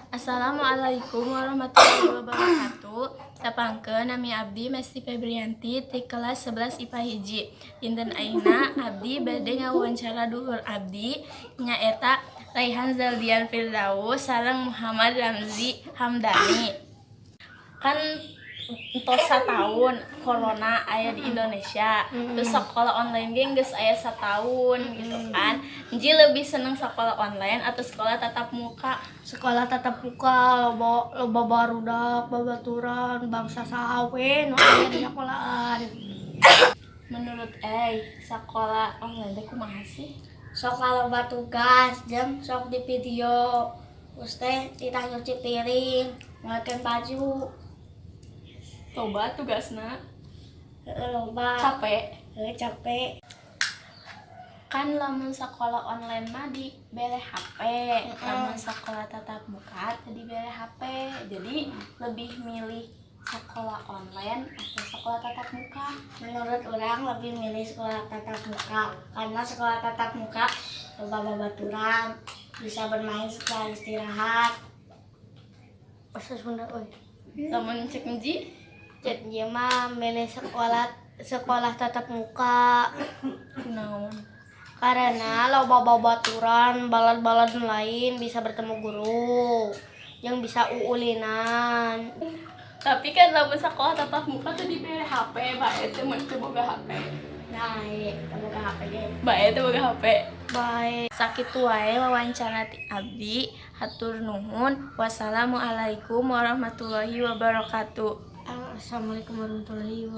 Assalamualaikum warahmatullahi wabarakatuh. Tepangkeun, nami abdi Mesti Febrianti ti kelas 11 IPA 1. Dinten ayeuna abdi bade ngawawancara dulur abdi, nyaeta Raihan Zaldian Firdaus sareng Muhammad Ramzi Hamdani. Kan entos sataun corona aya di Indonesia, terus sekolah online ge geus aya sataun gitu kan. Nji lebih seneng sekolah online atau sekolah tatap muka? Sekolah tatap muka, loba loba barudak, babaturan, bangsa saha we nu aya di sekolahan. Menurut sekolah online teh kumaha sih? Sok loba tugas jeung sok di video, terus teh ditah nyuci piring, ngelakeun baju. Loba tugasna? Heeh, loba. Capek? Heuh, capek. Kan lamun sekolah online mah dibere HP, lamun sekolah tatap muka teu dibere HP. Jadi lebih milih sekolah online atau sekolah tatap muka? Menurut urang lebih milih sekolah tatap muka karena sekolah tatap muka loba babaturan, bisa bermain setelah istirahat. Masa Sunda euy. Lamun cek Nji? Cek dia mah milih sekolah sekolah tatap muka. Kunaon? Karena loba babaturan, balad-balad lain, bisa bertemu guru yang bisa uulinan. Tapi kan lamun sekolah tatap muka tuh dibere HP, bae teh mun teu boga HP. Nah, iya, boga HP ge. Bae teu boga HP. Baik. Sakitu wae wawancara ti abdi. Hatur nuhun. Wassalamualaikum warahmatullahi wabarakatuh. Assalamualaikum warahmatullahi wabarakatuh.